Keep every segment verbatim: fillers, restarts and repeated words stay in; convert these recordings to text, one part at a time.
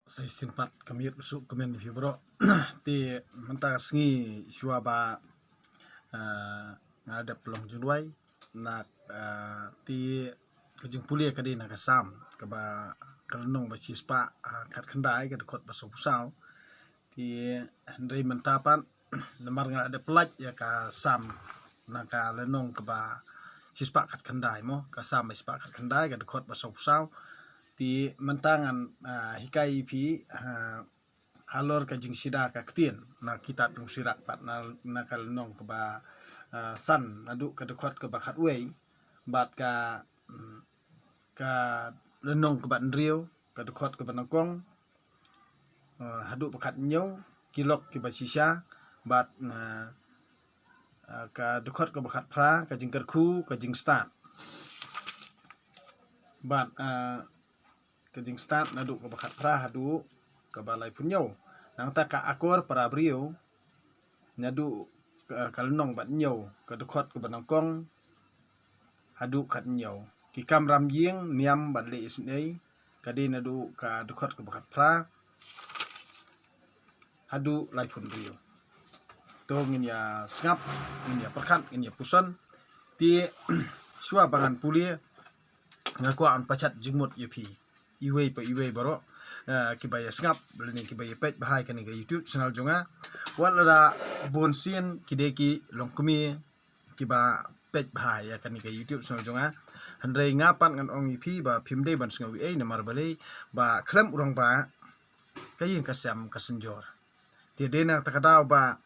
Sa shisien pat ka miet u suk kmen phi bro. Te mynta ka sngi shuwa ba, ah, nga dep long jingduwai na, ah, te ka jingpule ka dei na ka Salm kaba ka lynnong ba shispah, ah, khatkhyndai ka dkhot ba sawphew saw. Te hynrei mynta pat namar nga la dep plie ïa ka Salm na ka lynnong kaba shispah khatkhyndai mo, ka Salm ba shispah khatkhyndai ka dkhot ba sawphew saw. Te mynta ngan, ah, hikai ïa phi, ah, halor ka jingshida ka ktien na kitab jong u Sirak pat na, na ka lynnong kaba, ah, san naduh ka dkhot kaba khatwei bad ka, mm, ka lynnong kaba hynriew ka dkhot kaba nyngkong, ah, haduh ba khathynñiew, ki lok kiba shisha bad, ah, ah, ka dkhot kaba khatphra ka jingkyrkhu ka jingstad. Bad, ah, ka jingstad naduh kaba khatphra haduh kaba laiphew hynñiew. Nangta ka akor para briew naduh ka, ka lynnong ba hynñiew ka dkhot kaba nyngkong haduh khathynñiew. Ki kam ram ïing, niam bad leh isynei ka dei naduh ka dkhot kaba khatphra haduh laiphew hynriew. To ngin ïa sngap, ngin ïa pyrkhat, ngin ïa puson. Te shuwa ba ngan pule nga kwah ban pashat jingmut ïa phi iwei pa iwei baroh, eh, kiba ïa sngap lane kiba ïa peit bha ïa kane ka YouTube channel jong nga. Wat lada bun sien ki dei ki longkmie kiba peit bha ïa kane ka YouTube channel jong nga. Hynrei nga pat ngan ong ïa phi ba phim dei ban sngew ei ei namar balei ba khlem u rangbah ka ïing ka sem ka synjor. Te dei na kata ka daw ba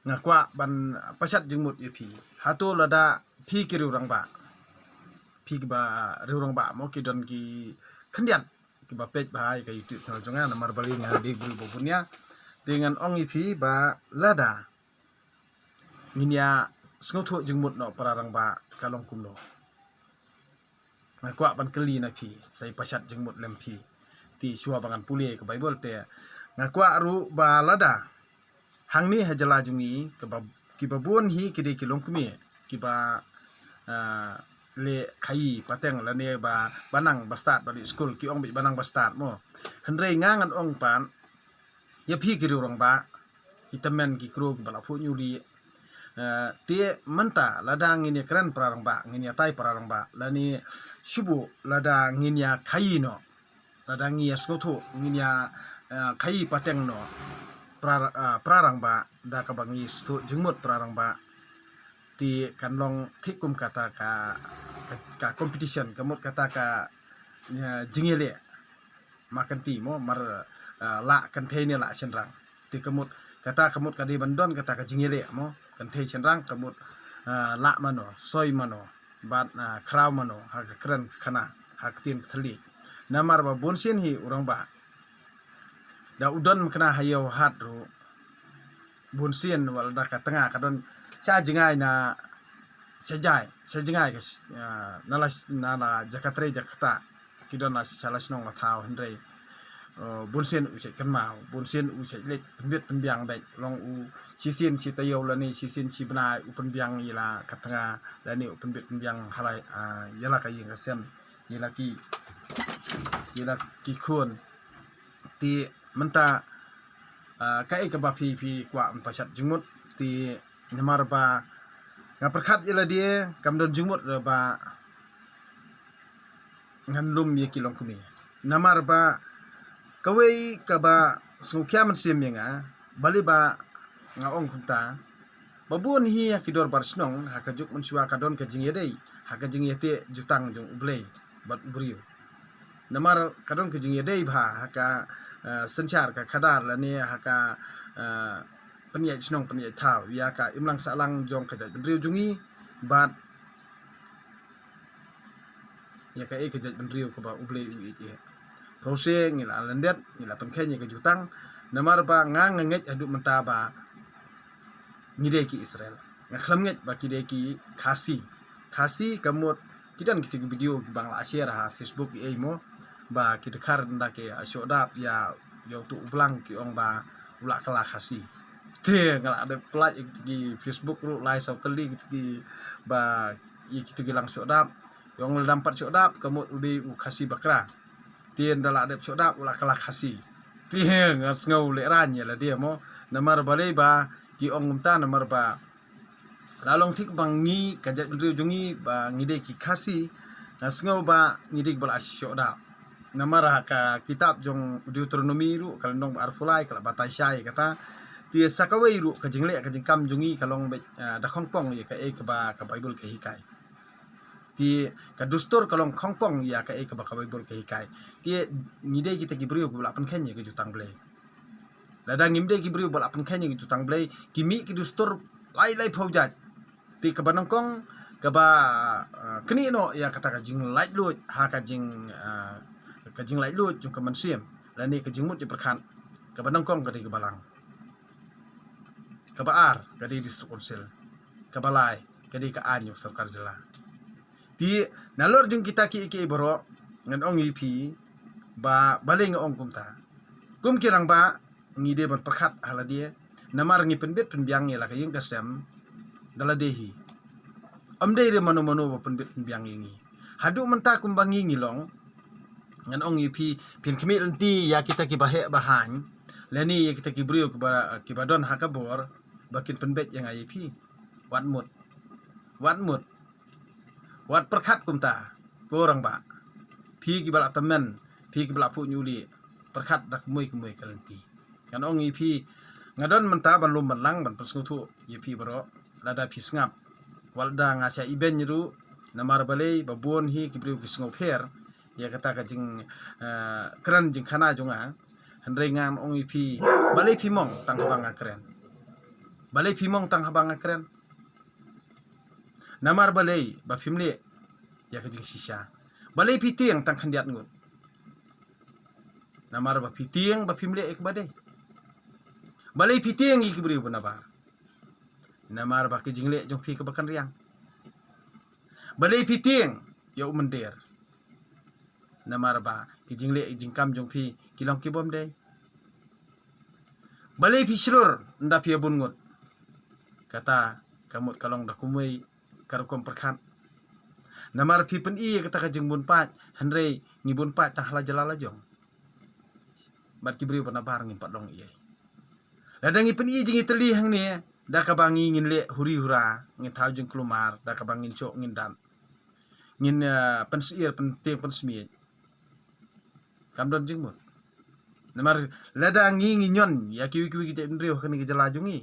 nga kwah ban pashat jingmut ïa phi. Hato lada phi ki riew rangbah, phi kiba riew rangbah mo, ki don ki khyndiat kiba peit bha ïa ka YouTube channel jong nga namar balei nga dei briew ba bun ïa. Te ngan ong ïa phi ba lada ngin ïa sngewthuh jingmut noh para rangbah ka long kumno. Nga kwah ban kylli na phi, sa ïa pashat jingmut lem phi. Te shuwa ba ngan pule ka Baibl te nga kwah ruh ba lada hangne ha jylla jong ngi kiba, kiba bun hi ki dei ki longkmie kiba, ah, leh khaïi pateng lane ba, ba nang ba stad ba leit skul, ki ong beit ba nang ba stad mo. Hynrei nga ngan ong pat ïa phi ki riew rangbah, ki tymmen ki kru kiba la phuh ñiuli. Eh, te mynta lada ngin ïa kren para rangbah, ngin ïa tai para rangbah lane shu buh lada ngin ïa khaïi noh, lada ngin ïa sngewthuh, ngin ïa, eh, khaïi pateng noh para, eh, para rangbah da kaba ngi sngewthuh jingmut para rangbah. Te kan long thik kum kata ka, ka, ka competition, ka mut kata ka, eh, jingïaleh. Ma kynti mo, mar, ah, lah kynthei ne lah shynrang. Te ka mut, kata ka mut ka dei ban don kata ka jingïaleh mo, kynthei shynrang ka mut, ah, lah mano, soi mano, bad, ah, khraw mano ha ka kren ka khana, ha ka ktien ka thylli. Namar ba bun sien hi u rangbah da u don kane ha ïew hat ruh, bun sien wat lada ka tnga ka don sha jngai na sha jai, sha jngai ka, ah, na la, na la jaka trei jaka ktah, ki don la sha la shnong la thaw, hynrei, eh, bun sien u shait kynmaw, bun sien u shait leit pynbit pynbiang beit, long u shisien shi taïew lane shisien shi bnai u pynbiang ïa la ka tnga lane u pynbit pynbiang ha la, ah, ïa la ka ïing ka sem, ïa la ki, ïa la ki khun. Te mynta, ah, kaei kaba phi, phi kwah ban pashat jingmut, te namar ba nga pyrkhat ïa lade kam don jingmut ba ngan lum ïa ki longkmie. Namar ba kawei kaba sngewkhia mynsiem ïa nga, balei ba nga ong kumta, ba bun hi ha ki dorbar shnong ha ka juk mynshuwa ka don ka jingïadei ha ka jingïateh jutang jong U Blei bad u briew. Namar ka don ka jingïadei bha ha ka, eh, synshar ka khadar lane ha ka, eh, pynïaid shnong pynïaid thaw ïa ka imlang sahlang jong ka jaitbynriew jong ngi bad ïa kaei ka jaitbynriew kaba U Blei u ïeit ïa. Phewse ngi la lyndet, ngi la pynkheiñ ïa ka jutang, namar ba nga nga ngeit haduh mynta ba ngi dei ki Israel. Nga khlem ngeit ba ki dei ki Khasi. Khasi ka mut ki don kita ki video kiba nga la share ha Facebook ei ei mo, ba ki dkhar ynda ki, ah, shoh dap ïa, ïa uto u blang ki ong ba u la kylla Khasi. Te nga la dep plie ïa kita ki Facebook ruh lai saw tylli kita kiba ïa kita ki lang shoh dap. Ïa ong lada ym pat shoh dap ka mut u dei u Khasi bakra. Te ynda la dep shoh dap u la kylla Khasi. Te nga sngew lehraiñ ïa lade mo. Namar balei ba ki ong kumta, namar ba la long thik ba ngi ka jaitbynriew jong ngi ba ngi dei ki Khasi, nga sngew ba ngi dei kiba la shisha da. Namar ha ka kitab jong Deuteronomi ruh ka lynnong ba arphew lai ka la batai shai kata. Te sa kawei ruh ka jingleh ka jingkam jong ngi ka long beit, ah, da khongpong ïa kaei kaba ka Baibl ka hikai. Te ka dustur ka long khongpong ïa kaei kaba ka Baibl ka hikai. Te ngi dei kita ki briew kiba la pynkheiñ ïa ka jutang Blei. Lada ngim dei ki briew ba la pynkheiñ ïa ka jutang Blei, ki mih ki dustur lai lai phew jait. Te kaba nyngkong kaba, ah, knieh noh ïa kata ka jinglaitluid ha ka jing, ah, ka jinglaitluid jong ka mynsiem lane ka jingmut jingpyrkhat. Kaba nyngkong ka dei ka balang. Kaba ar ka dei District Council. Kaba lai ka dei ka aiñ jong sorkar jylla. Te nalor jong kita kiei kiei baroh ngan ong ïa phi ba balei nga ong kumta. Kum ki rangbah ngi dei ban pyrkhat ha lade, namar ngi pynbit pynbiang ïa la ka ïing ka sem da lade hi. Ym dei re mano mano ba pynbit pynbiang ïa ngi. Haduh mynta kumba ngi ngi long, ngan ong ïa phi, phin khmih lynti ïa kita kiba heh ba haiñ lane ïa kita ki briew kiba, kiba don ha ka bor ba kin pynbeit ïa nga ïa phi. Wat mut. Wat mut. Wat pyrkhat kumta, ko rangbah. Phi kiba la tymmen, phi kiba la phuh ñiuh lieh, pyrkhat da kumno kumno ka lynti. Ngan ong ïa phi, nga don mynta ban lum ban lang ban pynsngewthuh ïa phi baroh. Lada phi sngap, wat lada nga shah ibeiñ ruh, namar balei ba bun hi ki briew ki sngewpher ïa kata ka jing, eh, kren jingkhana jong nga. Hynrei ngan ong ïa phi, balei phi mong tang haba nga kren? Balei phi mong tang haba nga kren? Namar balei ba phim leh ïa ka jingshisha? Balei phi tieng tang khyndiat ngut? Namar ba phi tieng ba phim leh ïa kaba dei. Balei phi tieng ïa ki briew ba nabar? Namar ba ki jingleh jong phi kaba kynriang. Balei phi tieng ïa u mynder? Namar ba ki jingleh jingkam jong phi ki long ki bym dei. Balei phi shlur ynda phi ïa bun ngut? Kata ka mut ka long da kumwei ka rukom pyrkhat. Namar phi pyni ïa kata ka jingbun paid, hynrei ngi bun paid tang ha la jylla la jong. Bad ki briew ba nabar ngim pat long ei. Lada ngi pyni jingïatylli hangne da kaba ngi ngin leh huri hura, ngin thaw jingkulmar da kaba ngin shoh ngin dap, ngin, eh, pynsyier pyntieng pynsmiej, kam don jingmut. Namar lada ngi ngi ñion ïa kiwei kiwei ki jaitbynriew ha kane ka jylla jong ngi,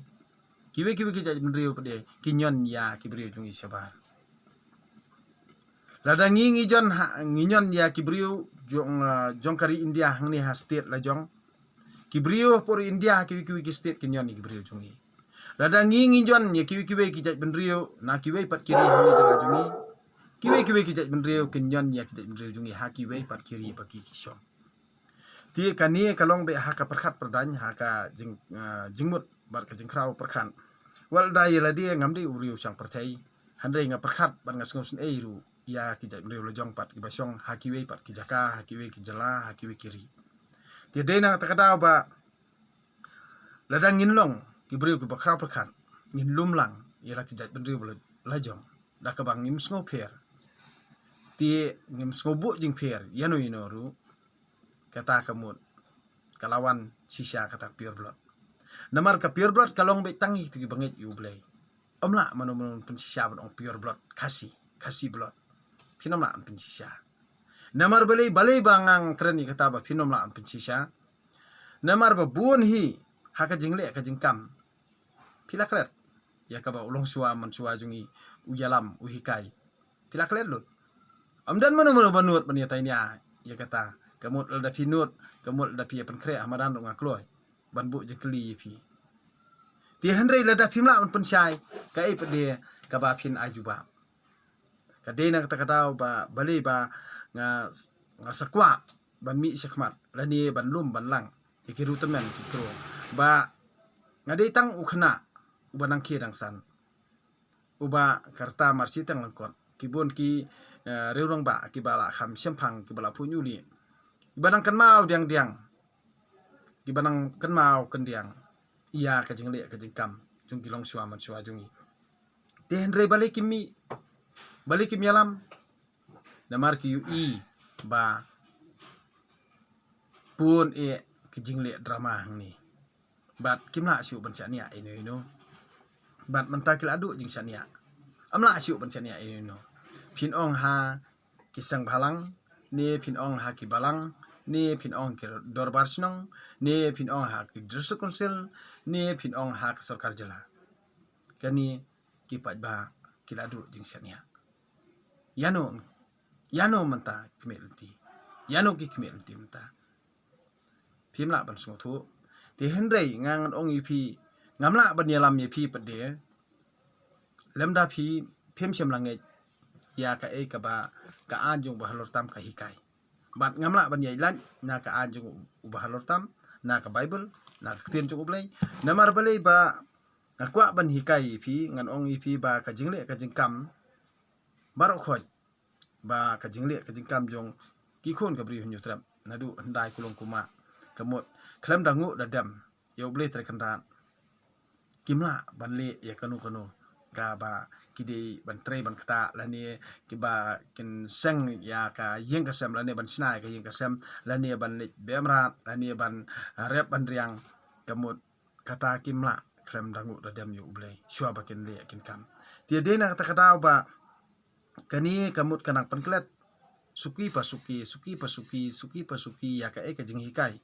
kiwei kiwei ki jaitbynriew pat de ki ñion ïa ki briew jong ngi shabar. Lada ngi ngi jon ha, ngi ñion ïa ki briew jong, ah, jong ka ri India hangne ha state la jong, ki briew ha pud India ha kiwei kiwei ki state ki ñion ïa ki briew jong ngi. Lada ngi ngi jon ïa kiwei kiwei ki jaitbynriew na kiwei pat ki ri hangne jylla jong ngi, kiwei kiwei ki jaitbynriew ki ñion ïa ki jaitbynriew jong ngi ha kiwei pat ki ri ba ki ki shong. Te kane ka long beit ha ka pyrkhat pyrdaiñ, ha ka jing, ah, jingmut bad ka jingkhraw pyrkhat. Wat lada ïa lade ngam dei u riew shang pyrthei, hynrei nga pyrkhat bad nga sngewsynei ruh ïa ki jaitbynriew la jong pat kiba shong ha kiwei pat ki jaka, ha kiwei ki jylla, ha kiwei ki ri. Te dei na kata ka daw ba lada ngin long ki briew kiba khraw pyrkhat, ngin lum lang ïa la ki jaitbynriew la, la jong da kaba ngim sngewpher. Te ngim sngewbuh jingpher ïano ïano ruh. Kata ka mut ka la wan shisha kata ka pure blood. Namar ka pure blood ka long beit tang ïa kito kiba ngeit ïa U Blei. Ym lah mano mano ban pynshisha ban ong pure blood, Khasi, Khasi blood. Phin ym lah ban pynshisha. Namar balei, balei ba ngan kren ïa kata ba phin ym lah ban pynshisha? Namar ba bun hi ha ka jingleh ka jingkam phi la klet ïa kaba u longshuwa manshuwa jong ngi u ïalam u hikai. Phi la klet lut. Ym don mano mano ba nud ban ïatai nia ïa kata. Ka mut lada phi nud, ka mut lada phi ïa pynkhreh ha madan ruh nga kloi ban buh jingkylli ïa phi. Te hynrei lada phim lah ban pynshai, kaei pat de kaba phin ai jubab? Ka dei na kata ka daw ba balei ba nga, nga sa kwah ban mih shakhmat lane ban lum ban lang ïa ki riewtymmen ki kro, ba nga dei tang u khynnah uba nang khie dang san, uba ka rta mar shi teng lyngkot. Ki bun ki, eh, riewrangbah kiba la kham shemphang, kiba la phuh ñiuh lieh, kiba nang kynmaw diang diang, kiba nang kynmaw kyndiang ïa ka jingleh ka jingkam jong ki longshuwa manshuwa jong ngi. Te hynrei balei kim mih, balei kim ïalam? Namar ki ïohi ba pun eh ki jingleh drama hangne. Bad kim lah shuh ban shaniah ino ino. Bad mynta ki la duh jingshaniah. Ym lah shuh ban shaniah ino ino. Phin ong ha ki seng bhalang, ne phin ong ha ki balang, ne phin ong ki dorbar shnong, ne phin ong ha ki district council, ne phin ong ha ki sorkar jylla. Kane ki paidbah ki la duh jingshaniah. Ïano, ïano mynta khmih lynti. Ïano ki khmih lynti mynta. Phim lah ban sngewthuh. Te hynrei nga ngan ong ïa phi, ngam lah ban ïalam ïa phi pat de. Lymda phi phim shym la ngeit ïa kaei kaba ka aiñ jong u bahalor tam ka hikai. Bad ngam lah ban ïalam na ka aiñ jong u bahalor tam, na ka Baibl, na ka ktien jong U Blei. Namar balei ba nga kwah ban hikai ïa phi, ngan ong ïa phi ba ka jingleh ka jingkam baroh khoit, ba ka jingleh ka jingkam jong ki khun ka briew Hynñiewtrep, naduh hyndai kulong kumah, ka mut khlem da nguh da dem ïa U Blei Trai Kynrad, kim lah ban leh ïa kano kano kaba ki dei ban trei ban ktah, lane kiba kin seng ïa ka ïing ka sem, lane ban shna ïa ka ïing ka sem, lane ban leit beh mrad, lane ban, ah, rep ban riang, ka mut kata kim lah khlem da nguh da dem ïa U Blei shuwa ba kin leh kin kam. Te dei na kata ka daw ba kane ka mut ka nang pynklet suki pa suki, suki pa suki, suki pa suki ïa kaei ka jinghikai,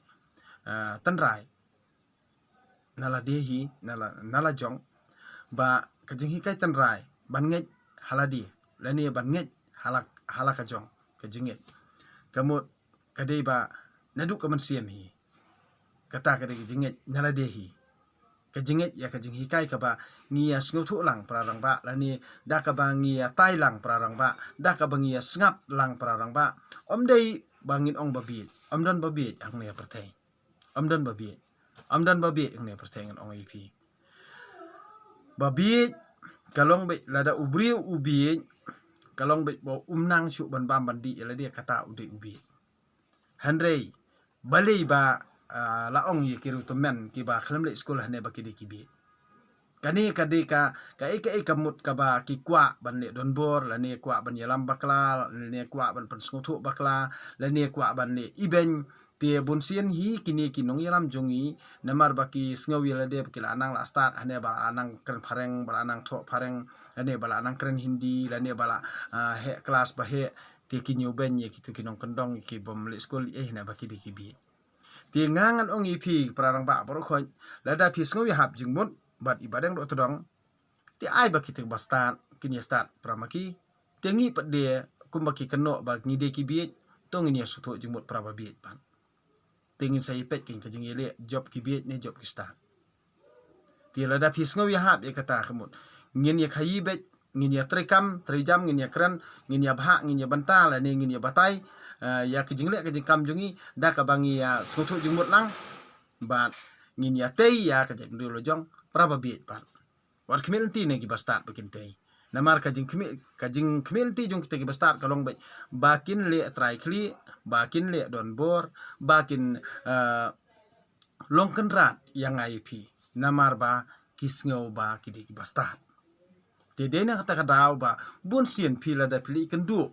ah, tynrai. Na lade hi, na la, na la jong ba ka jinghikai tynrai ban ngeit ha lade, lane ban ngeit ha la, ha la ka jong ka jingngeit. Ka mut ka dei ba naduh ka mynsiem hi. Kata ka dei ka jingngeit na lade hi. Ka jingngeit ïa ka jinghikai kaba ngi ïa sngewthuh lang para rangbah, lane da kaba ngi ïa tai lang para rangbah, da kaba ngi ïa sngap lang para rangbah. Ym dei ba ngin ong ba bieit, ym don ba bieit hangne ha pyrthei. Ym don ba bieit. Ym don ba bieit hangne ha pyrthei, ngan ong ïa phi. Ba bieit ka long beit lada u briew u bieit, ka long beit ba um nang shuh ban bam ban dih ïa lade, kata u dei u bieit. Hynrei balei ba, ah, la ong ïa ki riewtymmen kiba khlem leit skul hangne ba ki dei ki bieit. Kane ka dei ka, kaei kaei ka mut kaba ki kwah ban leh donbor, lane kwah ban ïalam bakla, lane kwah ban pynsngewthuh bakla, lane kwah ban leh ibeiñ. Te bunsien hi kine ki nongïalam jong ngi, namar ba ki sngew ïa lade ba ki la nang la stad, hangne ba la nang kren phareng, ba la nang thoh phareng, lane ba la nang kren Hindi, lane ba la, ah, heh klas ba heh. Te ki ñiewbeiñ ïa kito ki nongkyndong, ïa ki bym leit skul, eh, hangne ba ki dei ki bieit. Te nga ngan ong ïa phi para rangbah baroh khoit, lada phi sngew ïahap jingmut bad i Bahdeng Dohtdong, te ai ba kita kiba stad kin ïa stad para ma ki. Te ngi pat de kumba ki kynnoh ba ngi dei ki bieit, to ngin ïa sngewthuh jingmut para ba bieit pat. Te ngin sa ïa peit kin ka jingïaleh jop ki bieit ne jop ki stad. Te lada phi sngew ïahap ïa kata ka mut, ngin ïa khaïi beit, ngin ïa treikam treijam, ngin ïa kren, ngin ïa bhah, ngin ïa bynta, lane ngin ïa batai, eh, ïa ka jingleh ka jingkam jong ngi da kaba ngi ïa sngewthuh jingmut lang. Bad ngin ïa tei ïa ka jaitbynriew la jong para ba bieit pat. Wat khmih lynti na kiba stad ba kin tei. Namar ka jingkhmih, ka jingkhmih lynti jong kita kiba stad ka long beit ba kin leh trai khlieh, ba kin leh donbor, ba kin, eh, long kynrad ïa nga ïa phi. Namar ba ki sngew ba ki dei kiba stad. Te dei na kata ka daw ba bunsien phi lada phi leit kynduh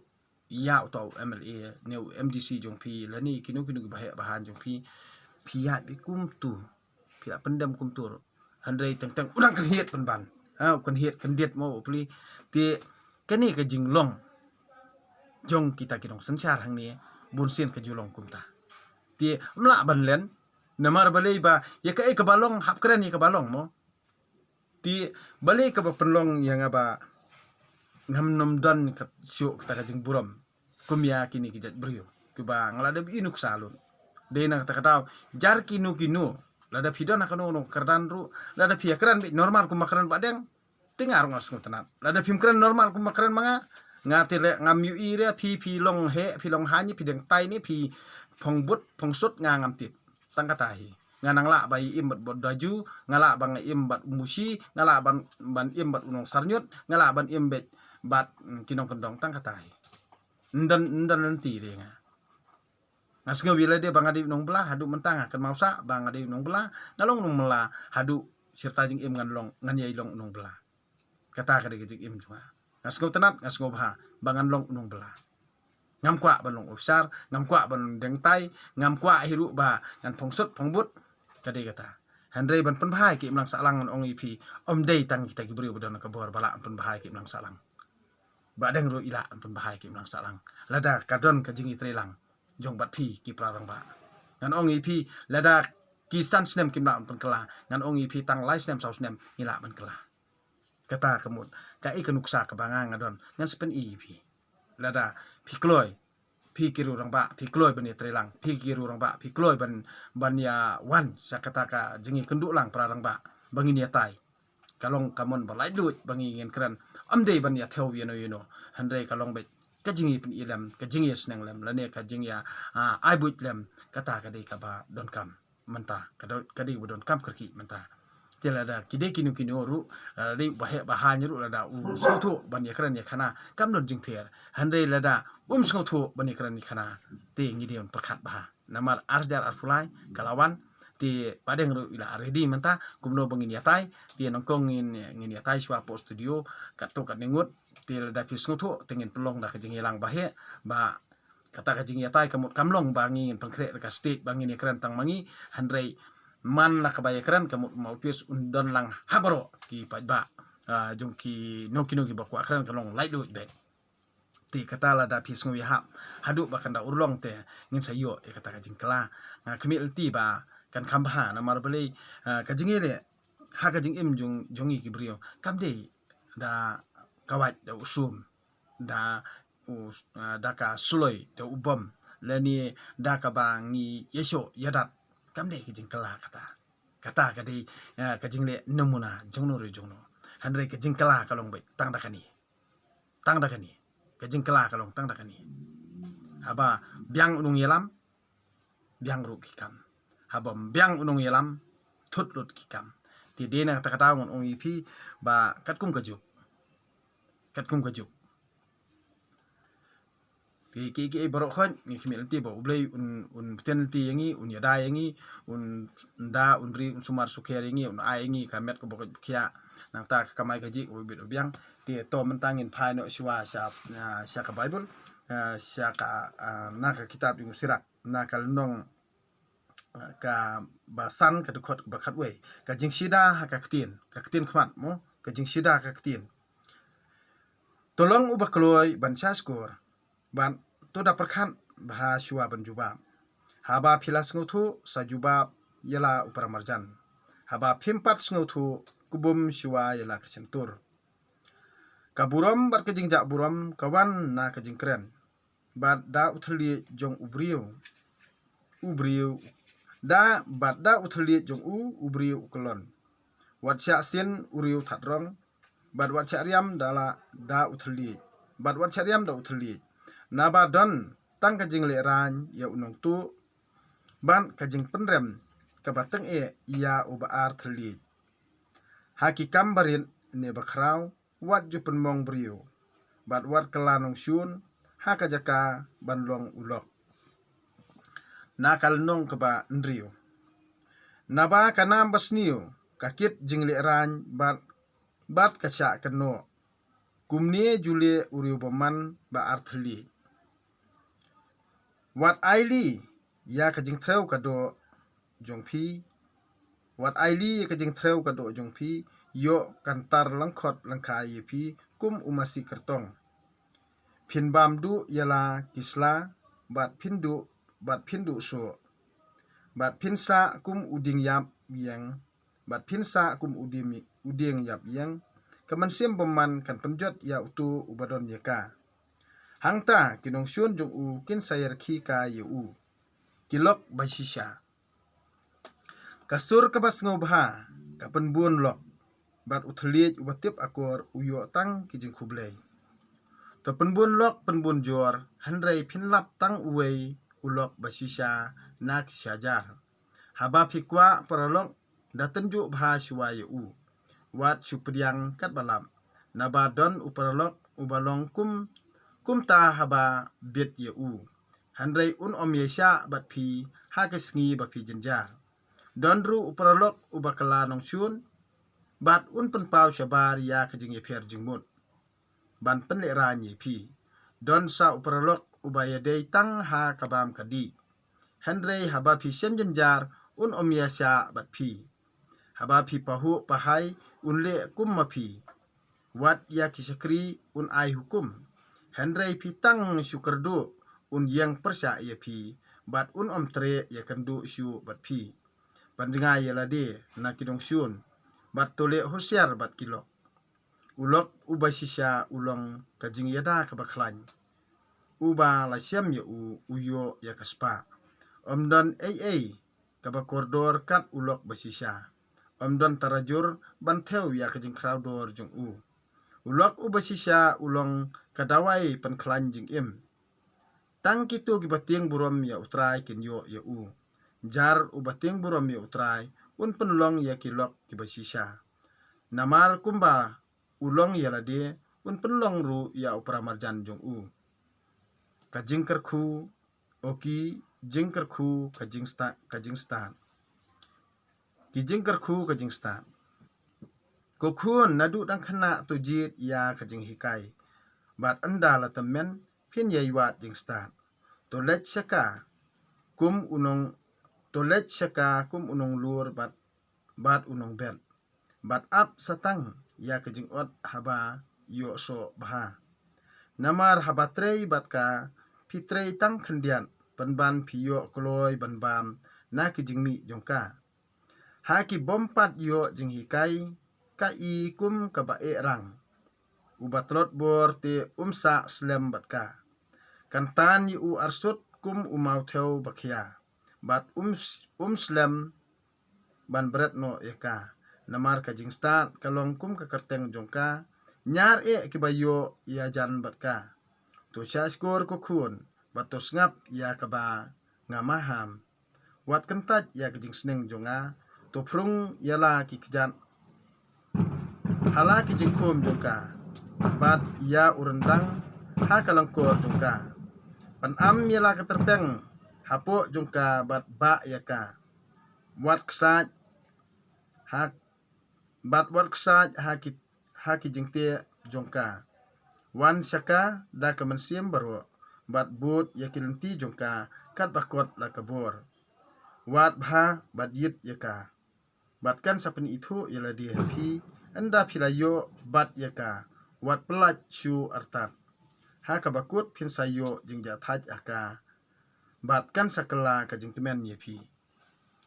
ïa uta u M L A ne u M D C jong phi, lane kino kino kiba heh ba haiñ jong phi, phi ïaid beit kumtu, phi la pyndem kumtu ruh. Hynrei teng teng u nang kynhied pynban. Ha, u kynhied kyndit mo u pli. Te kane ka jinglong jong kita ki nongsynshar hangne bunsien ka ju long kumta. Te ym lah ban len, namar balei ba ïa kaei kaba long hap kren ïa kaba long mo. Te balei kaba pynlong ïa nga ba ngam nym don kat shuh kata ka jingburom kum ïa kine ki jaitbynriew kiba nga la dep ïohi nuksa lut. Dei na kata ka daw, jar kino kino, lada phi don ha kano kano ka kyrdan ruh, lada phi ïa kren beit normal kumba kren Bahdeng, te nga ruh nga sngewtynnat. Lada phim kren normal kumba kren ma nga, nga te leh ngam ïohi re, phi, phi long heh, phi long haiñ, phi dang tai ne, phi phong but phong sut, nga ngam tip. Tang kata hi. Nga nang lah ba ïa im bad, bad Daju, nga lah ba nga im bad u Mushi, nga lah ban, ban im bad u Nongsyrñiut, nga lah ban im bad, bad, mm, ki nongkyndong, tang kata hi. Ym don, ym don lynti re nga. Nga sngew ïa lade ba nga dei u nongbylla, haduh mynta nga kynmaw sah ba nga dei u nongbylla, nga long u nongbylla, haduh shirta jingim ngan long, ngan ïai long u nongbylla. Kata ka dei ka jingim jong nga. Nga sngewtynnat, nga sngewbha ba ngan long u nongbylla. Ngam kwah ban long officer, ngam kwah ban deng tai, ngam kwah hi ruh ba ngan phongsut phongbut, ka dei kata. Hynrei ban pynbha ïa ki imlang sahlang ngan ong ïa phi, ym dei tang kita ki briew ba don ka bor ba lah ban pynbha ïa ki imlang sahlang. Ba dang ruh i lah ban pynbha ïa ki imlang sahlang. Lada ka don ka jingïatreilang jong bad phi ki para rangbah. Ngan ong ïa phi, lada ki san snem kim lah ban pynkylla, ngan ong ïa phi tang lai snem saw snem ngi lah ban kylla. Kata ka mut, kaei ka nuksa kaba nga nga don, ngan sa pyni ïa phi. Lada phi kloi, phi ki riew rangbah, phi kloi ban ïatreilang, phi ki riew rangbah, phi kloi ban, ban ïa wan sha kata ka jingïakynduh lang para rangbah ba ngin ïatai. Ka long ka mon ba laitluid ba ngi ngin kren. Ym dei ban ïa thew ïano ïano. Hynrei ka long beit ka jingïapyni lem, ka jingïasneng lem, lane ka jingïa, ah, ai buit lem, kata ka dei kaba donkam mynta, ka do-, ka dei ba donkam kyrkieh mynta. Te lada ki dei kino kino ruh, lada dei u baheh bahaiñ ruh, lada u sngewthuh ban ïakren ïakhana, kam don jingpher. Hynrei lada um sngewthuh ban ïakren ïakhana, te ngi dei ban pyrkhat bha. Namar ar hajar arphew lai ka la wan, te ba dang ruh i la ready mynta, kumno ba ngin ïatai, te nyngkong ngin, ngin ïatai shuwa hapoh studio, katto katne ngut, te lada phi sngewthuh, te ngin pynlong da ka jingïalang baheh, ba kata ka jingïatai ka mut kam long ba ngi ngin pynkhreh da ka stage ba ngin ïakren tang ma ngi, hynrei man la kaba ïakren ka mut Mawtwies un don lang ha baroh ki paidbah, ah, jong kino kino kiba kwah kren ka long laitluid beit. Te kata lada phi sngew ïahap haduh ba kan da urlong te ngin sa ïoh ïa kata ka jingkylla. Nga khmih lynti ba kan kham bha namar balei, ah, ka jingïaleh ha ka jingim jong, jong ngi ki briew kam dei da ka wait da u sum, da u, ah, da ka suloi, da u bom, lane da kaba ngi ïashoh ïadat, kam dei ka jingkylla kata. Kata ka dei, ah, ka jingleh namuna jongno re jongno. Hynrei ka jingkylla ka long beit tang da kane. Tang da kane. Ka jingkylla ka long tang da kane. Haba biang u nongïalam, biang ruh ki kam. Haba ym biang u nongïalam, thut lut ki kam. Te dei na kata kata ngan ong ïa phi ba katkum ka juk. Katkum ka juk. Ki, ki, ki, baroh khoit, ngi khmih lynti ba U Blei un, un bteng lynti ïa ngi, un ïada ïa ngi, un da, un ri, un sumar sukher ïa ngi, un ai ïa ngi ka met kaba koit ba khiah. Nangta ka kamai kajih kaba bit ba biang. Te to mynta ngin phai noh shuwa sha, ah, sha ka Baibl, ah, sha ka, ah, na ka kitab jong u Sirak, na ka lynnong, ah, kaba san, ka dkhot kaba khatwei. Ka jingshida ha ka ktien, ka ktien khmat mo, ka jingshida ha ka ktien. To long uba kloi ban shah shkor, bad to da pyrkhat bha shuwa ban jubab. Haba phi la sngewthuh, sa jubab ïa la u paramarjan. Haba phim pat sngewthuh, kbum shuwa ïa la ka shyntur. Ka burom bad ka jingjah burom ka wan na ka jingkren, bad da u thylliej jong u briew, u briew, da, bad da u thylliej jong u, u briew u kyllon. Wat shah sien u riew that rong, bad wat shah riam da la, da u thylliej, bad wat shah riam da u thylliej. Naba don tang ka jinglehrain ïa u nongtuh, bad ka jingpynrem kaba tyngeh ïa uba ar thylliej. Ha ki kam barit ne bakhraw, wat ju pynmong briew, bad wat kylla nongshun ha ka jaka ban long u lok. Na ka lynnong kaba hynriew. Naba ka nam basniew ka kit jinglehrain bad, bad ka shah kynnoh. Kumne ju leh u riew bymman ba ar thylliej. Wat ailad ïa ka jingthrew ka doh jong phi, wat ailad ïa ka jingthrew ka doh jong phi, ïoh kan tar lyngkhot lyngkhai ïa phi kum u masi kyrtong. Phin bam duh ïa la ki sla, bad phin duh, bad phin duh soh. Bad phin sah kum u dieng ïap ïeng, bad phin sah kum u dieng, u dieng ïap ïeng. Ka mynsiem bymman kan pynjot ïa uto uba don ïa ka. Hangta ki nongshun jong u kin sa ïarkhie kai ïa u. Ki lok bashisha. Ka sur kaba sngewbha ka pynbun lok, bad u thylliej uba tip akor u ïoh tang ki jingkhublei. To pynbun lok pynbun jor, hynrei phin lap tang uwei u lok bashisha na ki shihajar. Haba phi kwah paralok, da tynjuh bha shuwa ïa u. Wat shu pdiang katba lap. Naba don u paralok uba long kum, kumta haba bit ïa u. Hynrei un ym ïaishah bad phi ha ka sngi ba phi jynjar. Don ruh u paralok uba kylla nongshun, bad un pynpaw shabar ïa ka jingïapher jingmut ban pynlehrain ïa phi. Don sa u paralok uba ïadei tang ha ka bam ka dih. Hynrei haba phi shem jynjar, un ym ïashah bad phi. Haba phi pahuh pahai, un leh kum ma phi. Wat ïa ki shakri un ai hukum. Hynrei phi tang shu kyrduh, un ïeng pyrshah ïa phi, bad un ym treh ïakynduh shuh bad phi. Pynjngai ïa lade na ki dongshun, bad to leh husiar bad ki lok. U lok uba shisha u long ka jingïada kaba khlaiñ, uba la shem ïa u, u ïoh ïa ka spah. Ym don ei ei kaba kordor kat u lok ba shisha. Ym don tarajur ban thew ïa ka jingkhraw dor jong u. U lok uba shisha u long ka dawai pynkhlaiñ jingim. Tang kito kiba tieng burom ïa U Trai kin ïoh ïa u. Jar uba tieng burom ïa U Trai, un pynlong ïa ki lok kiba shisha. Namar kumba u long ïa lade, un pynlong ruh ïa u paramarjan jong u. Ka jingkyrkhu, o ki jingkyrkhu ka jingstad, ka jingstad. Ki jingkyrkhu ka jingstad. Ko khun, naduh dang khynnah to jied ïa ka jinghikai. Bad ynda la tymmen, phin ïai wad jingstad. To leit sha ka kum u nong, to leit sha ka kum u nonglur bad, bad u nongbet. Bad ap satang ïa ka jingot haba ïoh soh bha. Namar haba trei bad ka, phi trei tang khyndiat, pynban phi ïoh kloi ban bam na ki jingmih jong ka. Ha ki bym pat ïoh jinghikai, ka i kum kaba eh rang. Uba tlot bor te um sah slem bad ka. Kan tan ïa u arsut kum u mawthew ba khia. Bad um s-, um slem ban bret noh ïa ka. Namar ka jingstad ka long kum ka kyrteng jong ka. Ñiar eh kiba ïoh ïajan bad ka. To shahshkor ko khun, bad to sngap ïa kaba nga maham. Wat kyntait ïa ka jingsneng jong nga, to phrung ïa la ki kjat ha la ki jingkhum jong ka, bad ïa u ryndang ha ka lyngkor jong ka. Pynam ïa la ka tyrpeng hapoh jong ka bad bah ïa ka. Wat ksaid ha, bad wat ksaid ha ki, ha ki jingteh jong ka. Wan sha ka da ka mynsiem baroh, bad bud ïa ki lynti jong ka katba kot la ka bor. Wad bha bad ïit ïa ka. Bad kan sa pynithuh ïa lade ha phi, ynda phi la ïoh bat ïa ka, wat pyllait shuh artat. Ha kaba kut phin sa ïoh jingjahthait ha ka, bad kan sa kylla ka jingkmen ïa phi.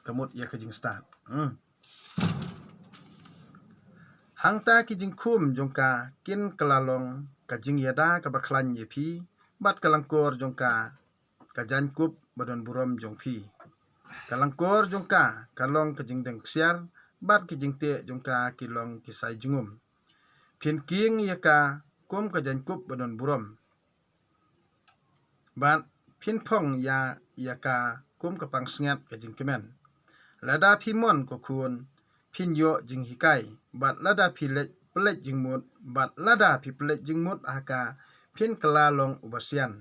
Ka mut ïa ka jingstad. Hmm. Hangta ki jingkhum jong ka kin kylla long ka jingïada kaba khlaiñ ïa phi, bad ka lyngkor jong ka ka jaiñkup ba don burom jong phi. Ka lyngkor jong ka ka long ka jingdeng ksiar, bad ki jingteh jong ka ki long ki sai jingum. Phin kieng ïa ka kum ka jaiñkup ba don burom, bad phin phong ïa, ïa ka kum ka pansngiat ka jingkmen. Lada phi mon ko khun, phin ïoh jinghikai, bad lada phi leit, pynleit jingmut, bad lada phi pynleit jingmut ha ka, phin kylla long uba sian.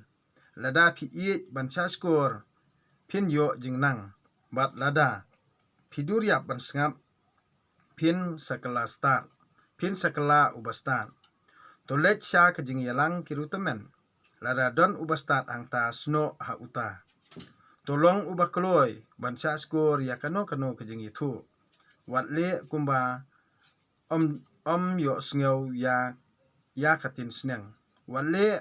Lada phi ïeit ban shahshkor, phin ïoh jingnang. Bad lada phi dur ïap ban sngap, phin sa kylla stad, phin sa kylla uba stad. To leit sha ka jingïalang ki riewtymmen. Lada don uba stad hangta, snoh ha uta. To long uba kloi ban shahshkor ïa kano kano ka jingïathuh. Wat leh kumba ym, ym ïohsngew ïa, ïa ka tiensneng. Wat leh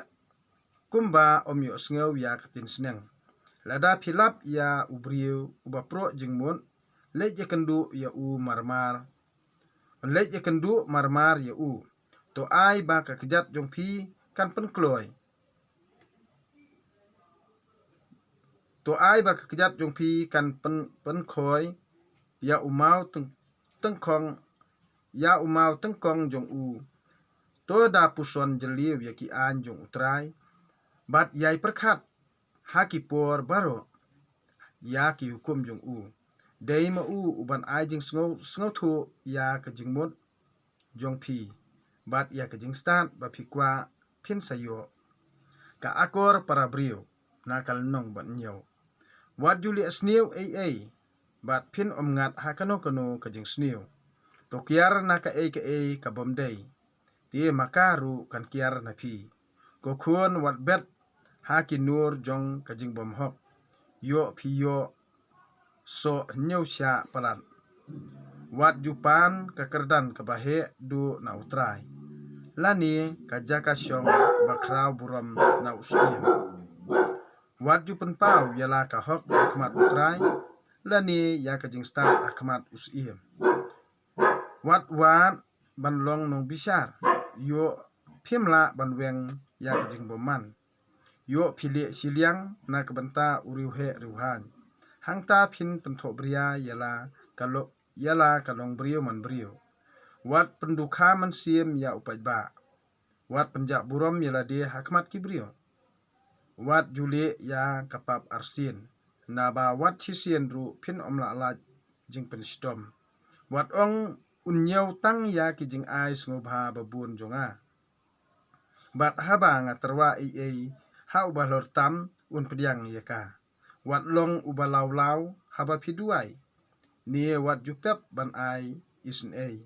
kumba ym ïohsngew ïa ka tiensneng. Lada phi lap ïa u briew uba proh jingmut, leit ïakynduh ïa u marmar. Leit ïakynduh marmar ïa u. To ai ba ka kjat jong phi kan pynkloi. To ai ba ka kjat jong phi kan pyn, pynkhoi ïa u maw tyng, tyngkhong, ïa u maw tyngkhong jong u. To da puson jylliew ïa ki aiñ jong U Trai, bad ïai pyrkhat ha ki por baroh ïa ki hukum jong u. Dei ma u uban ai jingsngew, sngewthuh ïa ka jingmut jong phi, bad ïa ka jingstad ba phi kwah phin sa ïoh. Ka akor para briew na ka lynnong ba hynñiew. Wat ju leh sniew ei ei, bad phin ym ngat ha kano kano ka jingsniew. To kiar na kaei kaei ka bym dei, te ma ka ruh kan kiar na phi. Ko khun, wat bet ha ki nur jong ka jingbymhok. Ïoh phi ïoh soh hynñiew shiah palat. Wat ju pan ka kyrdan kaba heh duh na U Trai, lane ka jaka shong bakhraw burom na u syiem. Wat ju pynpaw ïa la ka hok ha khmat U Trai, lane ïa ka jingstad ha khmat u syiem. Wat wad ban long nongbishar, ïoh phim lah ban weng ïa ka jingbymman. Ïoh phi lieh shiliang na ka bynta u riewheh riewhaiñ. Hangta phin pynthohbria ïa la ka lo-, ïa la ka longbriew manbriew. Wat pyndukha mynsiem ïa u paidbah. Wat pynjah burom ïa lade ha khmat ki briew. Wat ju lieh ïa ka pap arsien, naba wat shisien ruh phin ym lah lait jingpynshitom. Wat ong, un ñiew tang ïa ki jingai sngewbha babun jong nga. Bad haba nga tyrwa ei ei ha uba halor tam, un pdiang ïa ka. Wat long uba lawlaw haba phi duwai, ne wat ju pep ban ai isynei.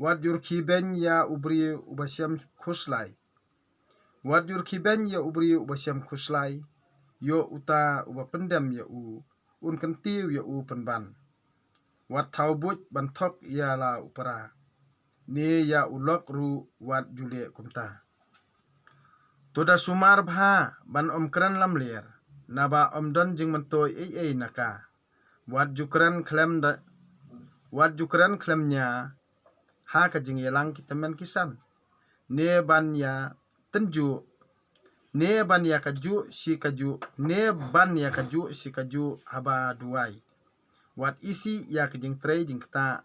Wat ju rkhie beiñ ïa u briew uba shem khuslai. Wat ju rkhie beiñ ïa u briew uba shem khuslai. Ïoh uta uba pyndem ïa u, un kyntiew ïa u pynban. Wat thaw buit ban thok ïa la u para, ne ïa u lok ruh wat ju lieh kumta. To da sumar bha ban ym kren lamler, naba ym don jingmyntoi ei ei na ka. Wat ju kren khlem da, wat ju kren khlem nia ha ka jingïalang ki tymmen ki san, ne ban ïa tynjuh, ne ban ïa kajuh shi kajuh, ne ban ïa kajuh shi kajuh haba duwai. Wat isih ïa ka jingtrei jingktah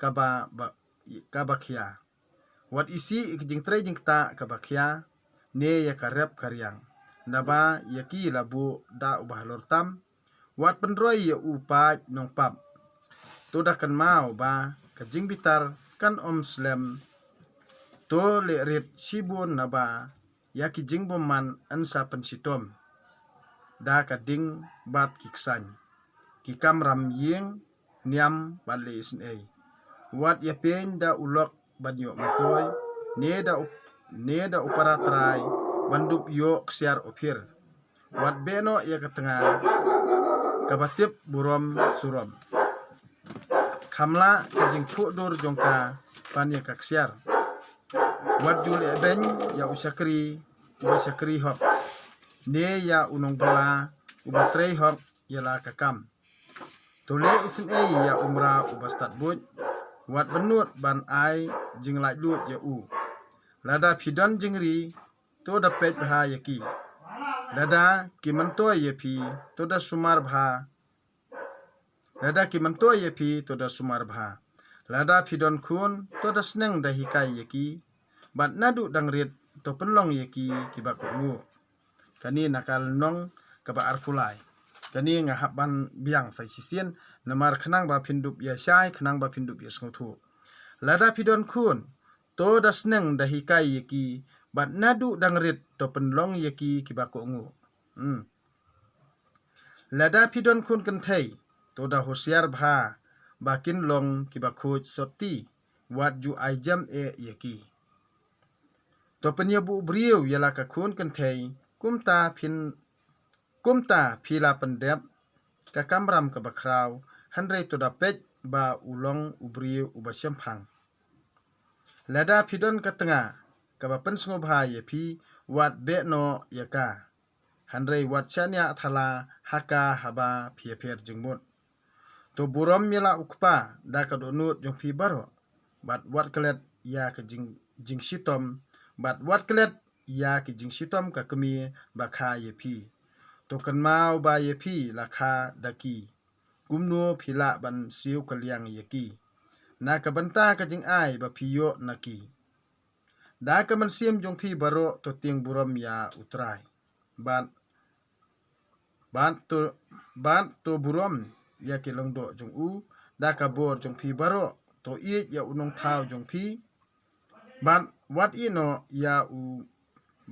kaba, ba, kaba khia. Wat isih ïa ka jingtrei jingktah kaba khia, ne ïa ka rep ka riang. Naba ïa ki la buh da uba halor tam. Wat pynroi ïa u paid nongpap. To da kynmaw ba ka jingbitar kan ym slem. To leh rit shibun naba ïa ki jingbymman yn sa pynshitom da ka ding bad ki ksaiñ, ki kamram ïing, niam bad leh isynei. Wat ïa peiñ da u lok ban ïoh myntoi, ne da u, ne da u para trai ban dup ïoh ksiar ophir. Wat beh noh ïa ka tnga kaba tip burom surom. Kham lah ka jingphuh dur jong ka ban ïa ka ksiar. Wat ju leh beiñ ïa u shakri uba shakri hok, ne ïa u nongbylla uba trei hok ïa la ka kam. To leh isynei ïa u mra uba stad buit, wat bynnud ban ai jinglaitluid ïa u. Lada phi don jingri, to da peit bha ïa ki. Lada ki myntoi ïa phi, to da sumar bha. Lada ki myntoi ïa phi, to da sumar bha. Lada phi don khun, to da sneng da hikai ïa ki. Bad naduh dang rit, to pynlong ïa ki kiba kohnguh. Kane na ka lynnong kaba arphew lai. Kane nga hap ban biang sa shisien, namar khnang ba phin dup ïa shai, khnang ba phin dup ïa sngewthuh. Lada phi don khun, to da sneng da hikai ïa ki, bad naduh dang rit to pynlong ïa ki kiba kohnguh. Hmm. Lada phi don khun kynthei, to da husiar bha ba kin long kiba khuid sotti, wat ju ai jem eh ïa ki. To pynïabuh briew ïa la ka khun kynthei, kumta phin, kumta phi la pyndep ka kamram kaba khraw, hynrei to da peit ba u long u briew uba shemphang. Lada phi don ka tnga kaba pynsngewbha ïa phi, wat beh noh ïa ka. Hynrei wat shaniah thala ha ka haba phi ïapher jingmut. To burom ïa la u kpa da ka dohnud jong phi baroh. Bad wat klet ïa ka jing, jingshitom. Bad wat klet ïa ki jingshitom ka kmie ba kha ïa phi. To kynmaw ba ïa phi la kha da ki. Kumno phi lah ban siew kylliang ïa ki na ka bynta ka jingai ba phi ïoh na ki. Da ka mynsiem jong phi baroh to tieng burom ïa U Trai. Bad, bad to, bad to burom ïa ki lyngdoh jong u. Da ka bor jong phi baroh to ïeit ïa u nongthaw jong phi. Bad wat ïehnoh ïa u,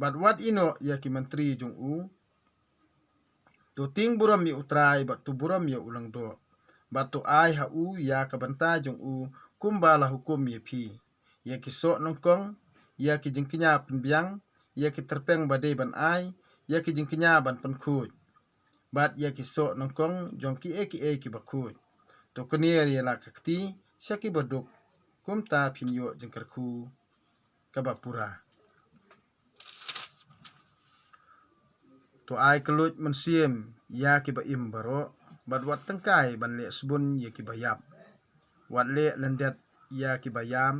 bad wat ïehnoh ïa ki myntri jong u. To tieng burom ïa U Trai bad to burom ïa u lyngdoh. Bad to ai ha u ïa ka bynta jong u kumba la hukum ïa phi. Ïa ki soh nyngkong, ïa ki jingkñia pynbiang, ïa ki tyrpeng ba dei ban ai, ïa ki jingkñia ban pynkhuid, bad ïa ki soh nyngkong jong kiei kiei kiba khuid. To kner ïa la ka kti sha kiba duk, kumta phin ïoh jingkyrkhu kaba pura. To ai kylluid mynsiem ïa kiba im baroh, bad wat tyngkai ban leh sbun ïa kiba ïap. Wat leh lyndet ïa kiba ïam,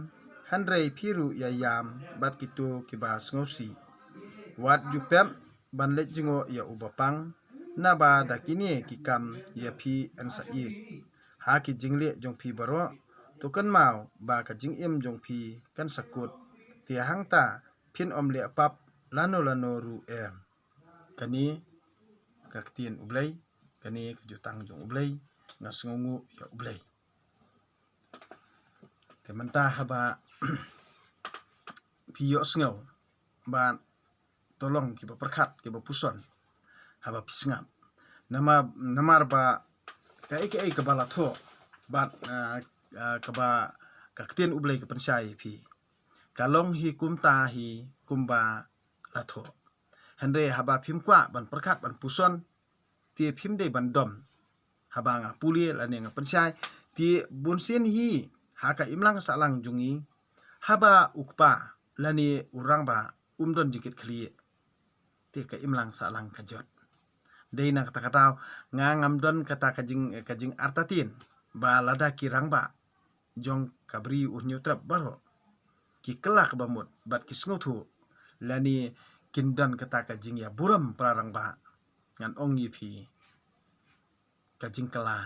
hynrei phi ruh ïa ïam bad kito kiba sngewsih. Wat ju pep ban leit jngoh ïa uba pang, naba da kine ki kam ïa phi yn sa ïeit ha ki jingleh jong phi baroh. To kynmaw ba ka jingim jong phi kan sa kut, te hangta phin ym leh pap lano lano ruh em. Kane ka ktien U Blei, kane ka jutang jong U Blei, nga sngewnguh ïa U Blei. Te mynta haba phi ïohsngew, bad to long kiba pyrkhat, kiba puson haba phi sngap. Namar, namar ba kaei kaei kaba la thoh, bad, ah, ah, kaba ka ktien U Blei ka pynshai ïa phi, ka long hi kumta hi kumba la thoh. Hynrei haba phim kwah ban pyrkhat ban puson, te phim dei ban dom haba nga pule lane nga pynshai. Te bunsien hi ha ka imlang sahlang jong ngi, haba u kpa lane u rangbah um don jingkitkhlieh, te ka imlang sahlang ka jot. Dei na kata ka daw nga ngam don kata ka jing, ka jingartatien ba lada ki rangbah jong ka Bri U Hynñiewtrep baroh ki kylla kaba mut bad ki sngewthuh, lane kin don kata ka jingïaburom para rangbah, ngan ong ïa phi, ka jingkylla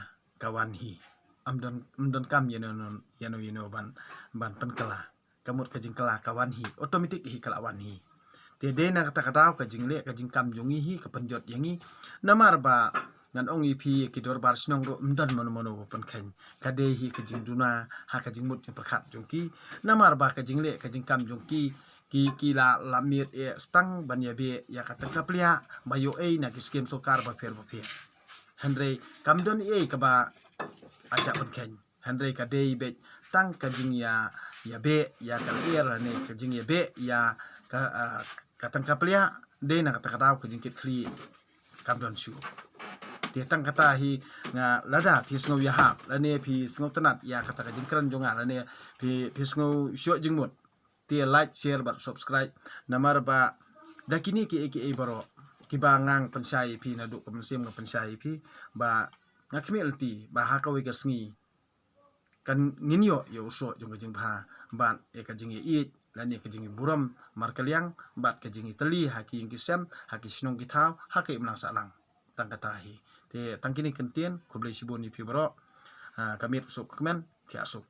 ka wan hi. Ym don, ym don kam ïano ïano ïano ban, ban pynkylla. Ka mut ka jingkylla ka wan hi, automatic hi ka la wan hi. Te dei na kata ka daw ka jingleh ka jingkam jong ngi hi ka pynjot ïa ngi. Namar ba ngan ong ïa phi, ki dorbar shnong ruh ym don mano mano ba pynkheiñ. Ka dei hi ka jingduna ha ka jingmut jingpyrkhat jong ki. Namar ba ka jingleh ka jingkam jong ki, ki, ki la, la miet eh stang ban ïabeh ïa ka tyngka pliah ba ïoh ei na ki skim sorkar bapher bapher. Hynrei kam don ei kaba ai sha pynkheiñ. Hynrei ka dei beit tang ka jingïa, ïabeh ïa ka lyer lane ka jingïabeh ïa ka, ah, ka tyngka pliah. Dei na kata ka daw ka jingkitkhlieh kam don shuh. Te tang kata hi nga, lada phi sngew ïahap lane phi sngewtynnat ïa kata ka jingkren jong nga lane phi, phi sngew shoh jingmut, te like, share bad subscribe. Namar ba da kine kiei kiei baroh kiba ngan pynshai ïa phi, naduh ka mynsiem nga pynshai ïa phi, ba nga khmih lynti ba ha kawei ka sngi kan ngin ïoh ïa u soh jong ka jingbha bad ïa ka jingïaieit lane ka jingïaburom markylliang bad ka jingïatylli ha ki ïing ki sem, ha ki shnong ki thaw, ha ka imlang sahlang. Tang kata hi. Te tang kine ki kyntien, khublei shibun ïa phi baroh. Ah, ka miet u suk ka kmen, thiah suk.